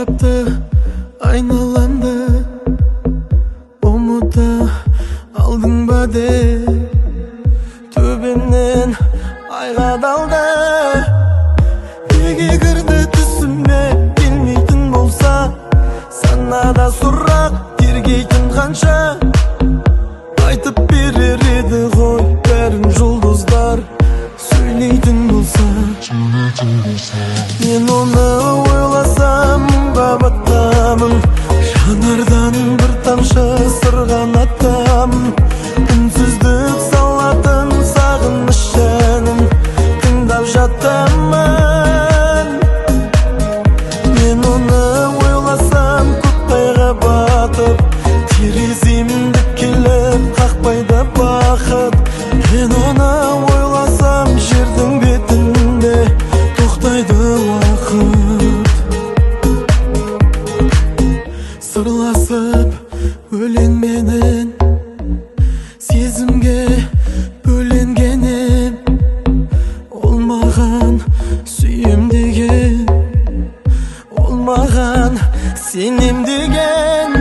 Орапты айналамды, ұмыта алдың ба деп төбемнен айға далды. Неге кірді түсіме келмейтін болса, санада сұрақ тергейтін қанша. Айтып берер еді ғой бәрін жұлдыздар сөйлейтін болса. Мен оны ойласам мұңға батамын, жанардан бір тамшы сырғанатамын. Үнсіздік салатын сағыныш әнін тыңдап жатамын. Мен оны ойласам көк қайға батып, тереземді келіп қақпайды бақыт. Мен оны ойласам жердің бетінде тоқтайды уақыт. Сырласып өлеңменен сезімге бөленген ем, ол маған сүйем деген, ол маған сенем деген.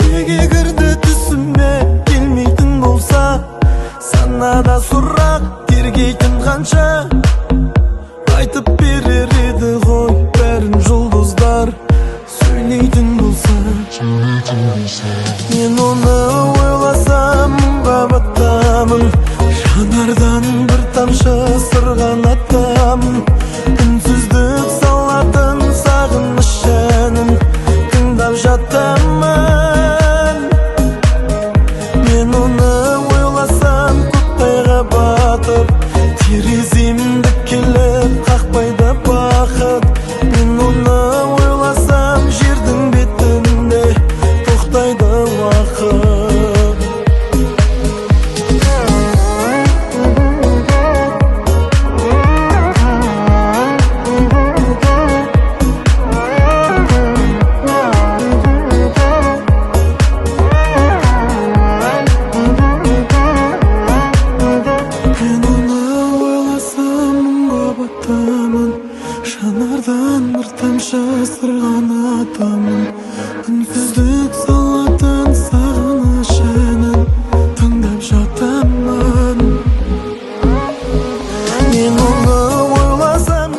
Неге кірді түсіме келмейтін болса, санада сұрақ тергейтін қанша. Айтып берер еді ғой бәрін жұлдыздар сөйлейтін болса. Мен оны ойласам мұңға батамын, жанардан бір тамшы сырғанатамын. Үнсіздік салатын сағыныш әнін тыңдап жатамын. Мен оны ойласам көк қайға батып, тереземді келіп қақпайды бақыт. Мен оны ойласам жердің бетінде тоқтайды уақыт. Мен оны ойласам мұңға батамын, жанардан бір тамшы сырғанатамын. Үнсіздік салатын сағыныш әнін тыңдап жатамын. Мен оны ойласам.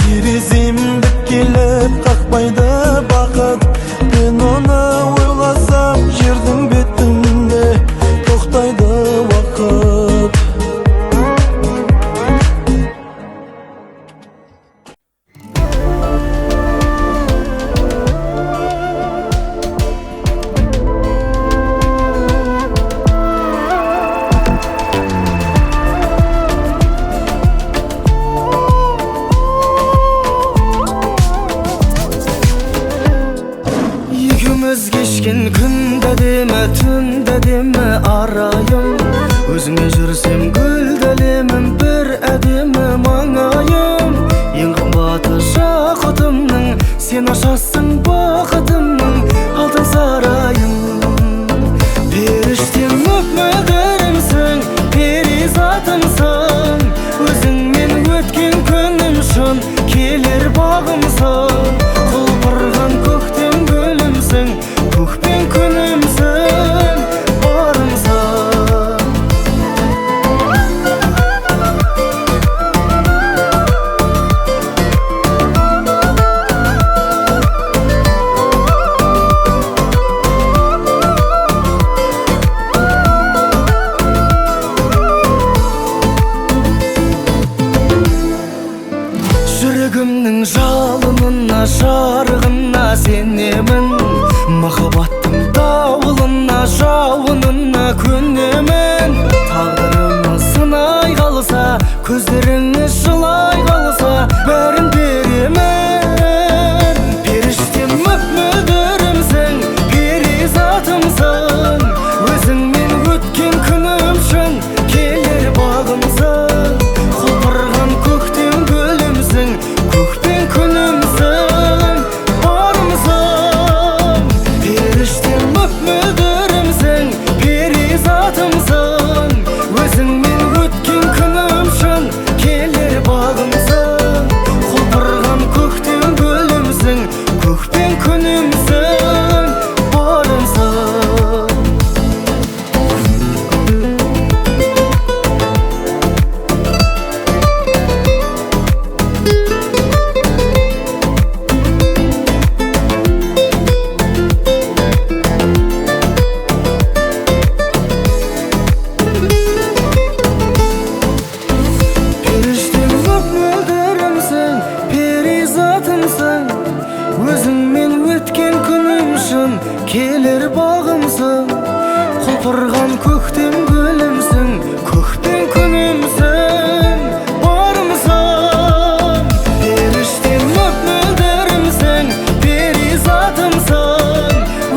Тереземді келіп қақпайды бақыт. Мен оны ойласам жердің бетінде тоқтайды уақыт. Екеуміз кешкен күн де әдемі, түн де әдемі, арайым. Өзіңмен жүрсем гүлді әлемім, бір әдемі маңайым. Ең қымбаты жақұтымның, сен ашасың бақытымның алтын сарайын. Періштем, мөп-мөлдірімсің, перизатымсың. Өзіңмен өткен күнім шын, келер бағымсың. Құлпырған көктем гүлімсің, көкпен күнімсің, барымсың. Жүрегімнің жалынына, жарығына сенемін. Махаббаттың дауылына, жауынына көнемін. Тағдырымыз сынай қалса, көздеріңіз жылай қалса, бәрін беремін. Періштем, мөп-мөлдірімсің, перизатымсың. Өзіңмен өткен күнім шын, келер бағымсың. Құлпырған көктем гүлімсің, көкпен күнімсің, барымсың. күнімсің, барымсың. Періштем мөп-мөлдірімсің, перизатымсың, өзіңмен өткен күнім шын келер бағымсың. Құлпырған көктем гүлімсің, көкпен күнімсің, барымсың. Періштем мөп-мөлдірімсің, перизатымсың,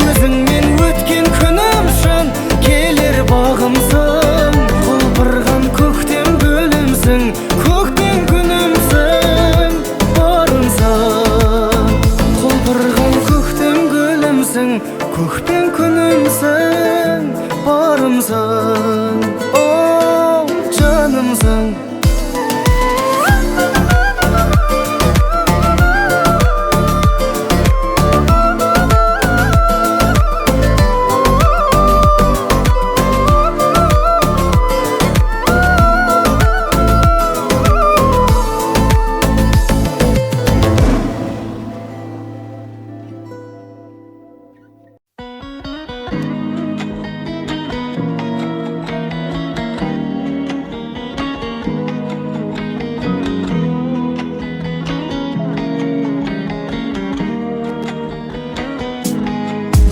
өзіңмен өткен күнім шын келер бағымсың. Құлпырған көктем гүлімсің, көкпен күнімсің, барымсың. Құлпырған көктем гүлімсің, көкпен күнімсің, барымсың, о жанымсың.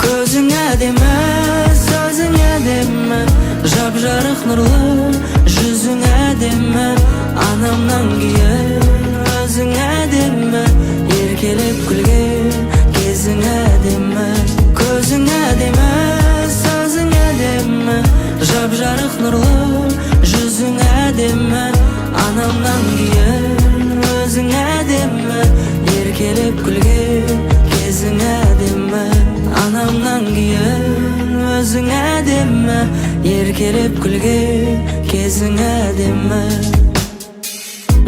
Көзің әдемі, сөзің әдемі, жап-жарық нұрлы жүзің әдемі. Анамнан кейін өзің әдемі, еркелеп күлген кезің әдемі. Көзің әдемі, сөзің әдемі, жап-жарық нұрлы жүзің әдемі. Анамнан кейін өзің әдемі, еркелеп күлген кезің әдемі. Анамнан кейін өзің әдемі, еркелеп күлген кезің әдемі.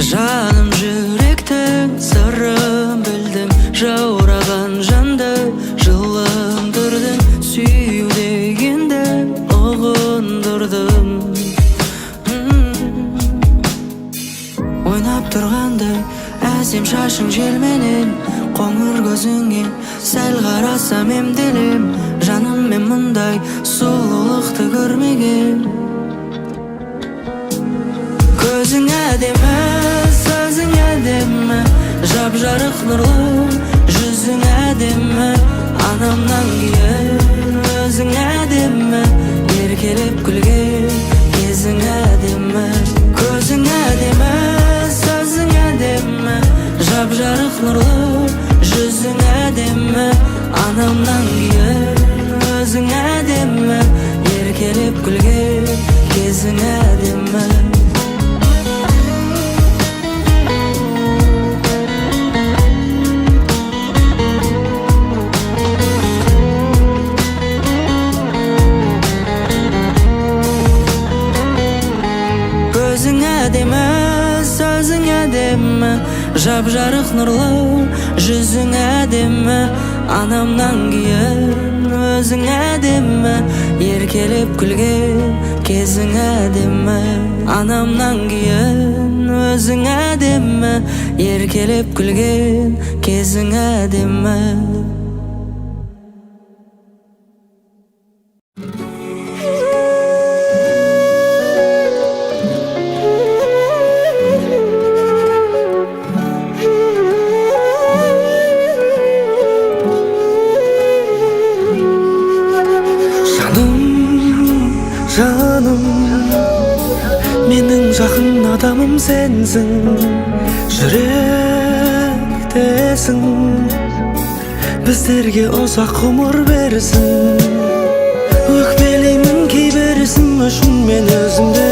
Жаным жүректің сырын білдім, жаураған жанды жылындырдың, сүю дегенді ұғындырдым. Ойнап тұрғандай әсем шашың желменен, қоңыр көзіңе сәл қарасам емделем. Жаным мен мұндай сұлулықты көрмегем. Көзің әдемі, сөзің әдемі, жап-жарық нұрлы жүзің әдемі. Анамнан кейін өзің әдемі, еркелеп күлген кезің әдемі. Көзің әдемі, сөзің әдемі, жап-жарық нұрлы жүзің әдемі. Анамнан кейін өзің әдемі, еркелеп күлген кезің әдемі. Көзің әдемі, сөзің әдемі, жап-жарық нұрлы жүзің әдемі. Анамнан кейін өзің әдемі, еркелеп күлген кезің әдемі. Анамнан кейін өзің әдемі, еркелеп күлген кезің әдемі. Жаным, жаным, менің жақын адамым сенсің, жүректесің, біздерге ұзақ ғұмыр берсін. Өкпелеймін кейбір ісім үшін мен өзімді,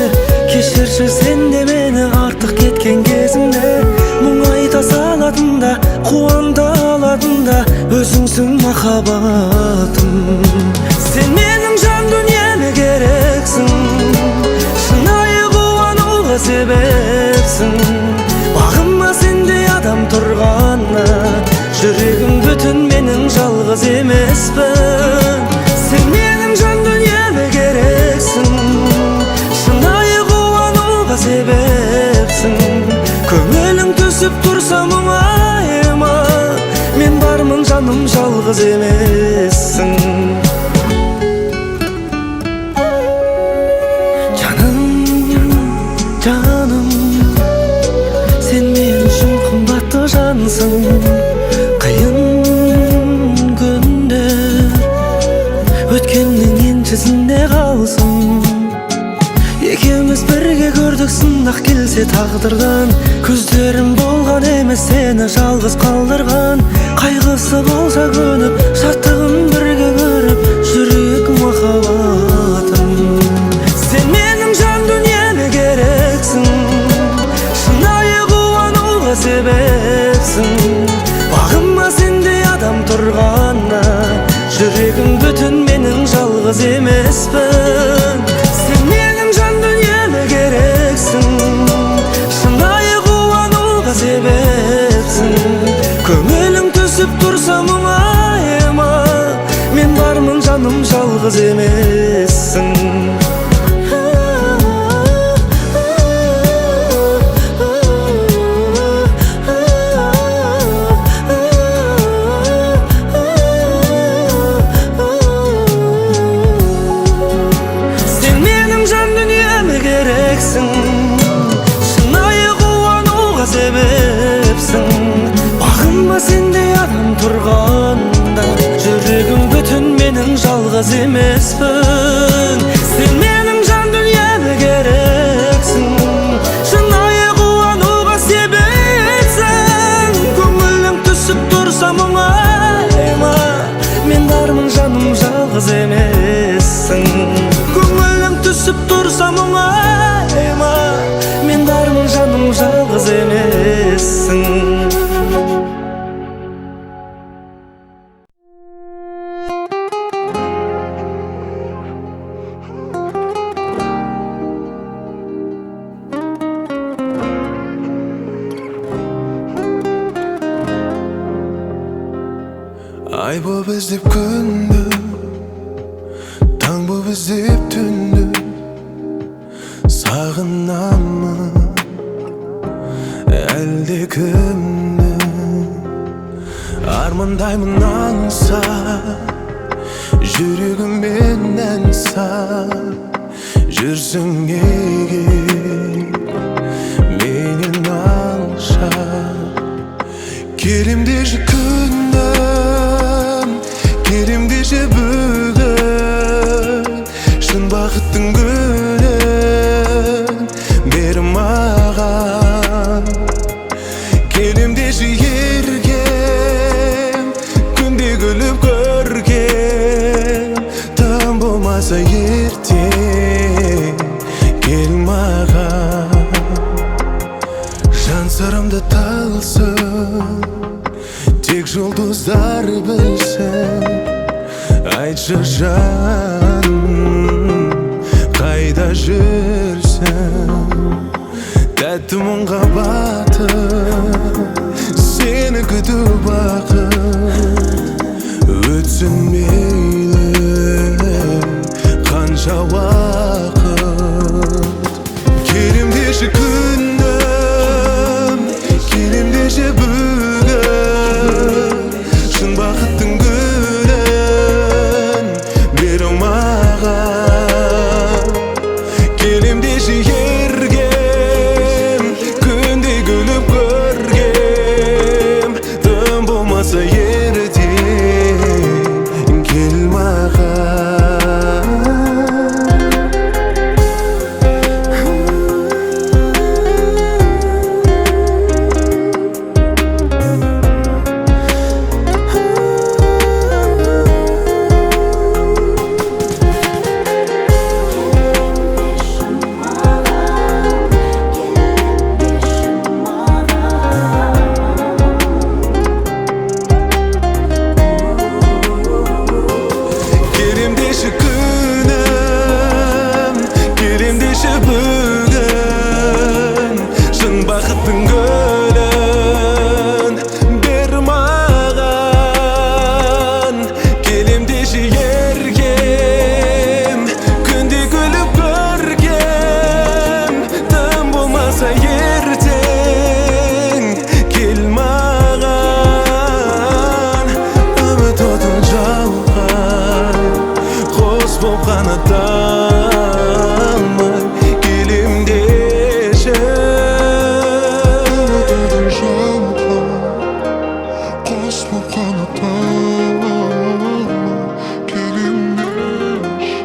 кешірші сен де мені артық кеткен кезімді. Мұңайта салатын да, қуанта алатын да өзіңсің махаббатым. Сен менің жан дүниеме керексің, шынайы қуануға себепсің. Бағыма сендей адам тұрғаны, жүрегім бүтін менің жалғыз. жалғыз емеспін. Сен менің жан дүниеме керексің, шынайы қуануға себепсің. Көңілің түсіп тұрса мұңайма, мен бармын жаным, жалғыз емессің. Жаным, жаным, сен мен үшін қымбатты жансың. Қиын күндер өткеннің еншісінде қалсын. Екеуміз бірге көрдік сынақ келсе тағдырдан. Көздерім болған емес сені жалғыз қалдырған. Қайғысы болса көніп, шаттығын бірге көріп жүрейік махаббатым. Сен менің жан дүниеме керексің, шынайы қуануға себепсің. Бағыма сендей адам тұрғаны, жүрегім бүтін менің, жалғыз емеспін. Сен менің жан дүниеме керексің, шынайы қуануға себепсің. Көңілің түсіп тұрса мұңайма, мен бармын жаным, жалғыз емессің. Сен менің жан дүниеме керексің, шынайы қуануға себепсің. Бағыма сендей адам тұрғанда, жүрегім бүтін менің, жалғыз емеспін. Сен менің жан дүниеме керексің, шынайы қуануға себепсің. Көңілің түсіп тұрса мұңайма, мен бармын жаным, жалғыз емессің. Көңілің түсіп тұрса мұңайма, мен бармын жаным, жалғыз емессің. Ай боп іздеп күнді, таң боп іздеп түнді, сағынамын әлде кімді. Армандаймын аңсап, жүрегіммен ән сап, жүрсің неге менен алшақ? Келем деші күнім, келем деші бүгін, шын бақыттың гүлін бер маған. Келем деші еркем, күнде күліп көркем, таң болмаса ертең кел маған. Жан сырымды талсын, тек жұлдыздар білсін. Айтшы жаным, қайда жүрсің? Тәтті мұңға батып, сені күту бақыт. Өтсін мейлі қанша уақыт. Келем деші күнім, келем деші бүгін, шын бақыттың гүлін бер маған. Келем деші еркем, күнде күліп көргем, тым болмаса қаната алмай келем деші. Қос боп қаната алмай келем деші.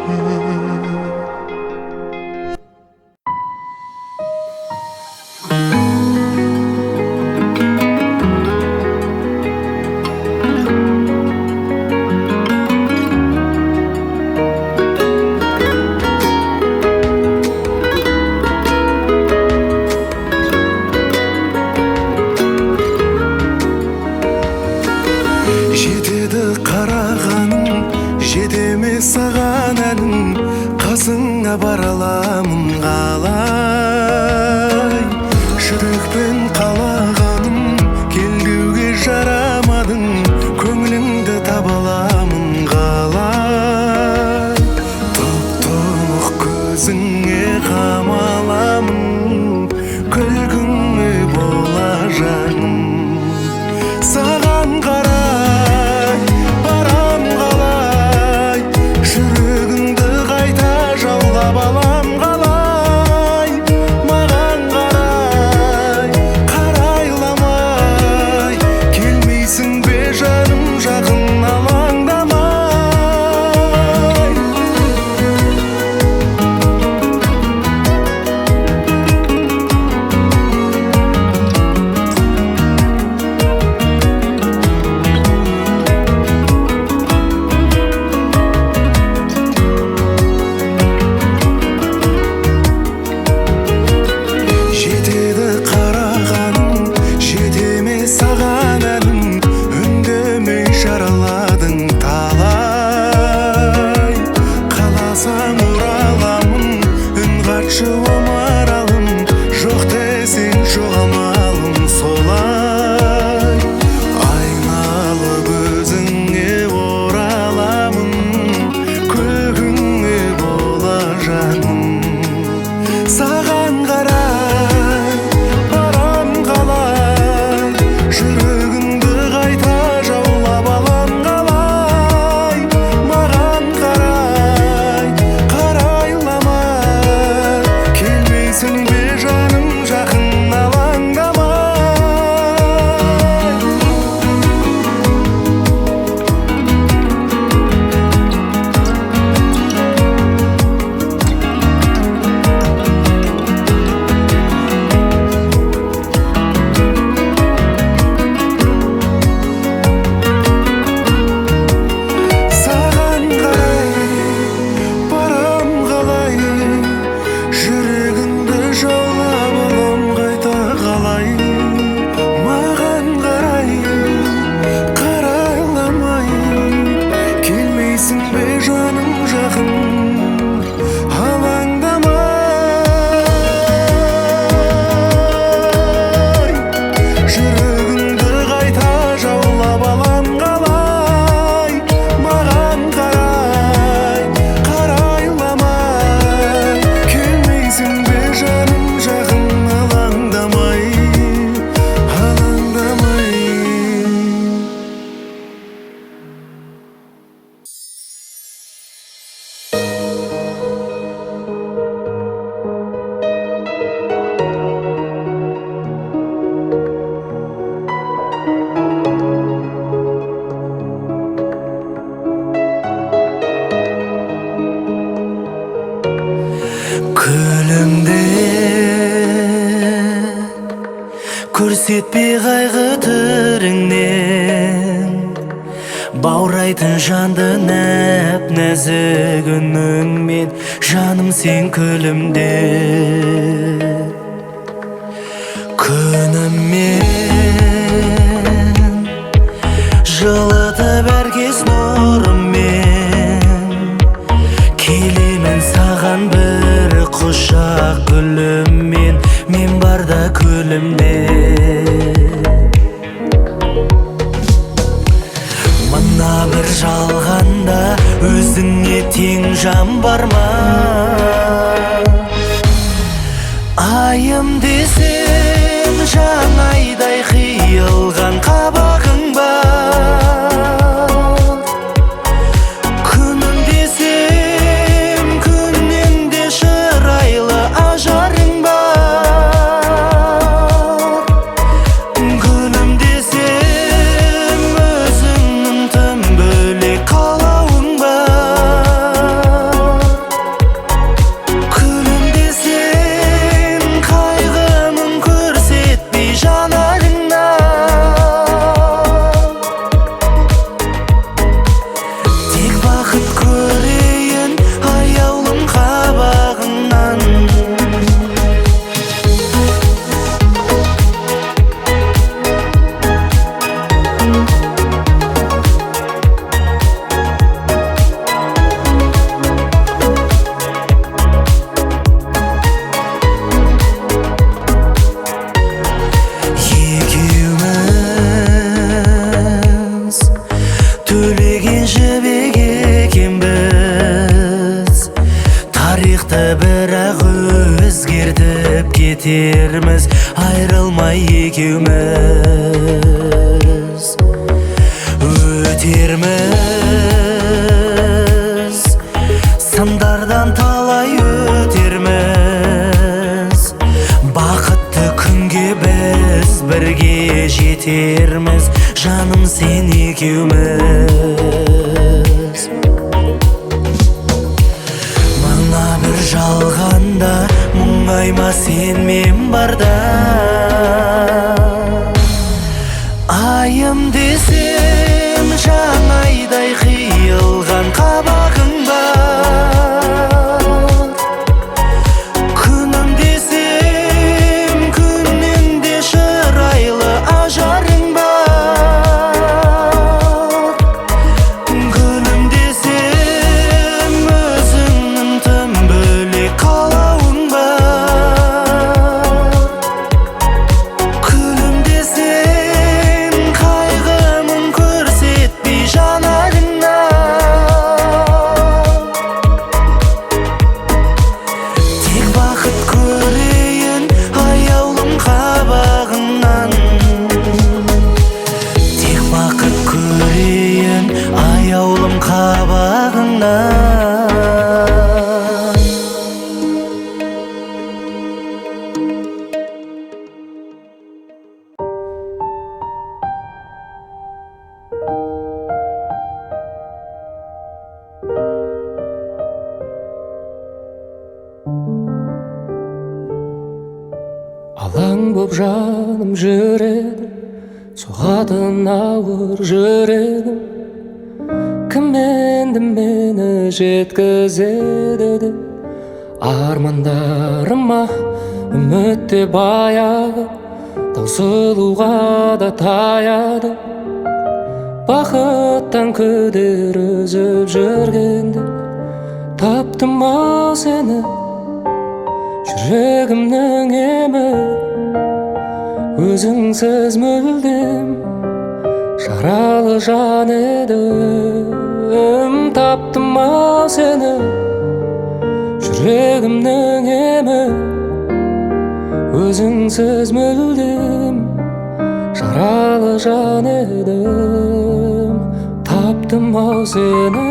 Жетеді қарағаным, жете ме саған әнім, қасыңа бара аламын қалай? Жүрекпен қалағаным, келдеуге жарамадың, көңіліңді таба аламын қалай? Тұп-тұнық көзіңе қамаламын, күлкіңе бола жаным. Саған қарай барам қалай, жүрегіңді қайта жаулап алам қалай? Маған қарай қарайламай келмейсің бе жаным жақын алаңдамай? Жетеді қарағаным, жете ме саған әнім, үндемей жараладың талай. Қаласаң ораламын, үн қатшы омаралым, жоқ десең жоқ амалым солай. Айналып өзіңе ораламын, күлкіңе бола жаным. Саған қарай барам қалай, жүрегіңді қайта жаулап алам қалай? Маған қарай қарайламай келмейсің бе жаным жақын алаңдамай? Саған қарай барам қалай, жүрегіңді жаулап алам қайта қалай? Маған қарай қарайламай келмейсің бе жаным жақын алаңдамай? Жүрегіңді қайта жаулап алам қалай? Маған қарай қарайламай келмейсің бе жаным жақын алаңдамай, алаңдамай? Күлімде көрсетпей қайғы түріңнен, баурайтын жанды нәп нәзік үніңмен, жаным сен күлімде. Күніммен жылытып әр кез нұрыммен, келемін саған бір құшақ гүліммен, мен барда күлімде. Мына бір жалғанда өзіңе тең жан бар ма? Айым десем жаңайдай қиылған қабағың бар, күнім десем Уақытты бірақ өзгертіп кетерміз, айрылмай екеуміз өтерміз. Сындардан талай өтерміз, бақытты күнге біз бірге жетерміз, жаным сен екеуміз. Мына бір жалғанда мұңайма сен мен барда, айым десем жаңайдай қиылған қабағың бар, күнім десем күннен де шырайлы ажарың бар, гүлім десем өзіңнің тым бөлек қалауың бар, күлім десем қайғы мұң көрсетпей жанарыңнан, тек бақыт көрейін аяулым қабағыңнан, тек бақыт көрейін аяулым қабағыңнан. Алаң боп жаным жүреді, соғатын ауыр жүрегім. Кім енді мені жеткізеді деп армандарыма, үміт те баяғы таусылуға да таяды. Бақыттан күдер үзіп жүргенде таптым ау сені, жүрегімнің емі. Өзіңсіз мүлдем жаралы жан едім, таптым ау сені, жүрегімнің емі. Өзіңсіз мүлдем жаралы жан едім, таптым ау сені.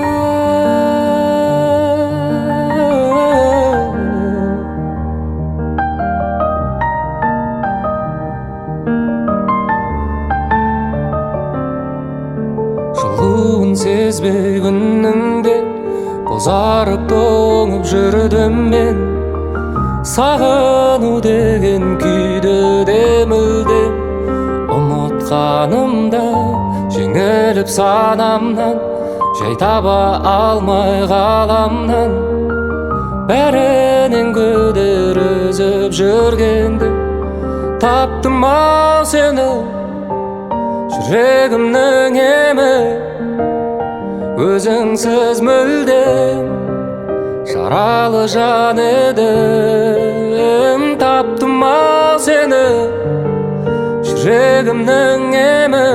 Жылуын сезбей күннің де бозарып тоңып жүрдім мен, сағыну деген күйді де мүлдем ұмытқанымда, жеңіліп санамнан, жай таба алмай ғаламнан, бәрінен күдер үзіп жүргенде таптым ау сені, жүрегімнің емі. Өзіңсіз мүлдем жаралы жан едім, таптым ау сені, жүрегімнің емі.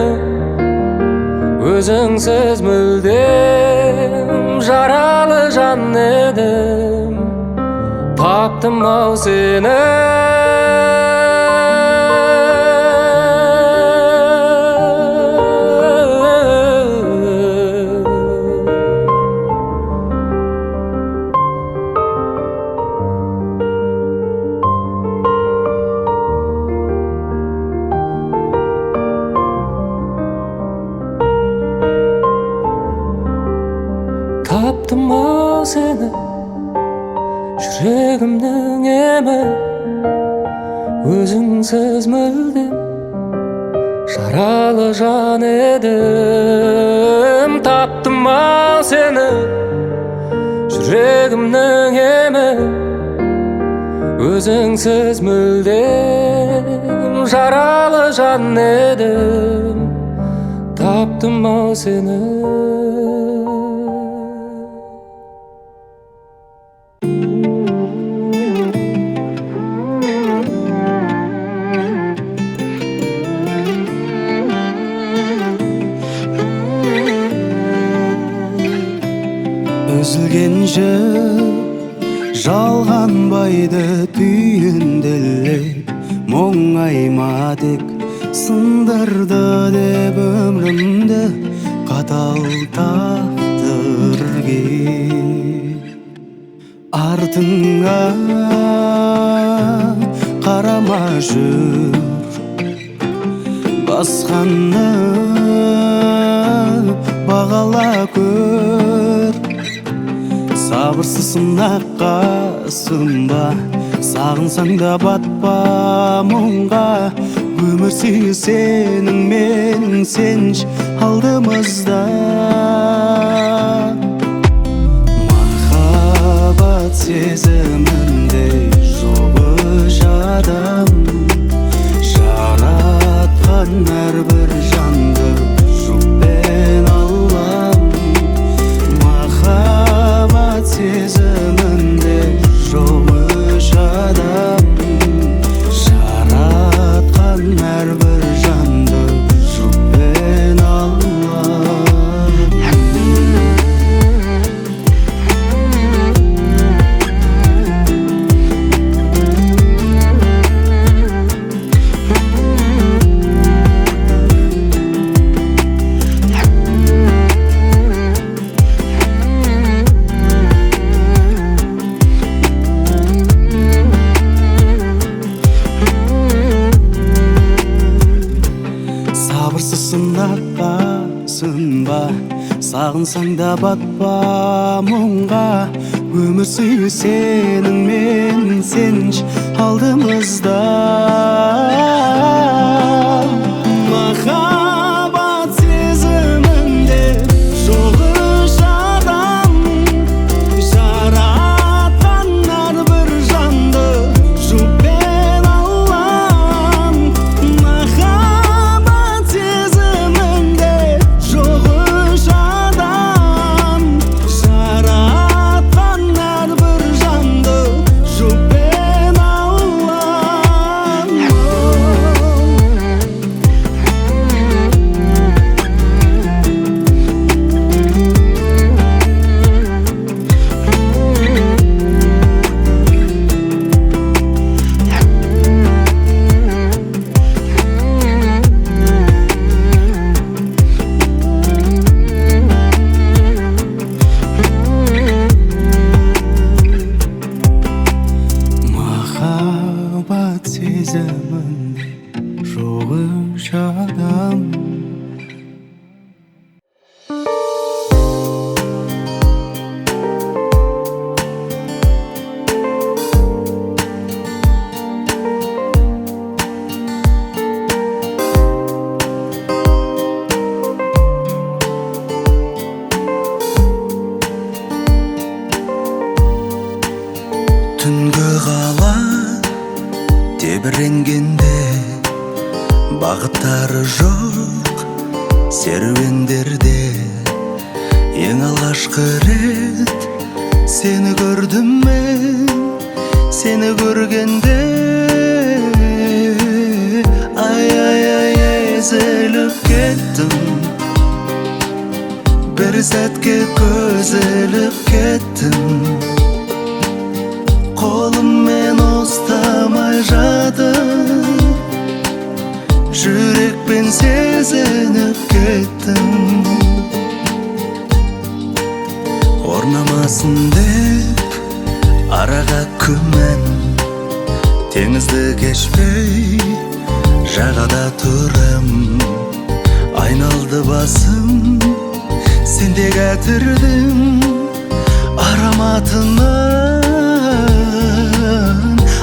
Өзіңсіз мүлдем жаралы жан едім, таптым ау сені. Таптым ау сені, жүрегімнің емі. Өзіңсіз мүлдем жаралы жан едім, таптым ау сені, жүрегімнің емі. Өзіңсіз мүлдем жаралы жан едім, таптым ау сені. Үзілген жіп Жалғанбайды түйінделеп, мұңайма тек. Сындырды деп өмірімді қатал тағдыр кеп. Артыңа қарама жүр, басқаны бағала көр. Сабырсыз сынаққа сынба, сағынсаң да батпа мұңға. Өмір сүйі сенің менің сенші алдымызда. Махаббат сезімінде жоқ үш адам, жаратқан әрбір жанды жұппен Аллам. Махаббат сезімінде жоқ үш адам, жаратқан әрбір жанды жұппен Аллам. Сабырсыз сынаққа сынба, сағынсаң да батпа мұңға. Өмір сүйі сенің менің сенші алдымызда. Махаббат сезімінде жоқ үш адам, жаратқан әрбір жанды жұппен Аллам. Махаббат сезімінде жоқ үш адам, жаратқан әрбір жанды жұппен Аллам. Махаббат сезімінде жоқ үш адам. Түнгі қала тебіренгенде, бағыттары жоқ серуендерде. Ең алғашқы рет сені көрдім мен, сені көргенде ай ай ай езіліп кеттім. Бір сәтке көз іліп кеттім, қолыммен ұстамай жатып, жүрекпен сезініп кеттім. Орнамасын деп араға күмән, теңізді кешпей жағада тұрам. Айналды басым сендегі әтірдің ароматынан.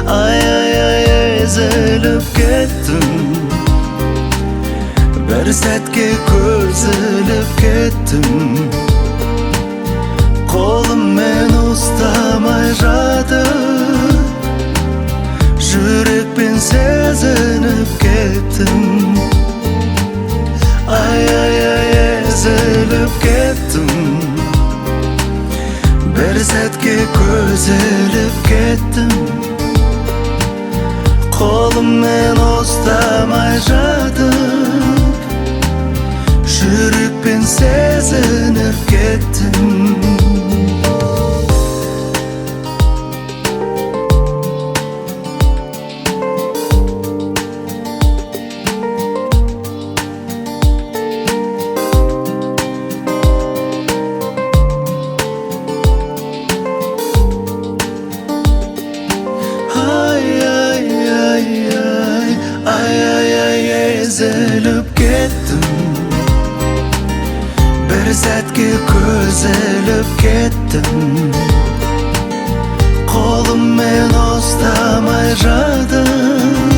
Ай ай ай езіліп кеттім, бір сәтке көз іліп кеттім. Қолыммен ұстамай жатып, жүрекпен сезініп кеттім. Ай ай ай езіліп кеттім, бір сәтке көз іліп кеттім. Қолыммен ұстамай жатып, жүрекпен сезініп кеттім. Бір сәтке көз іліп кеттім, қолыммен ұстамай жатып,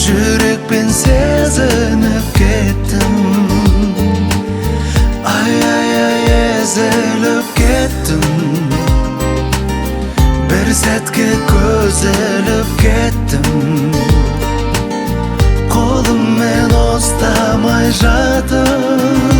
жүрекпен сезініп кеттім. Ай, ай, ай, езіліп кеттім. Бір сәтке көз іліп кеттім, қолыммен ұстамай жатып.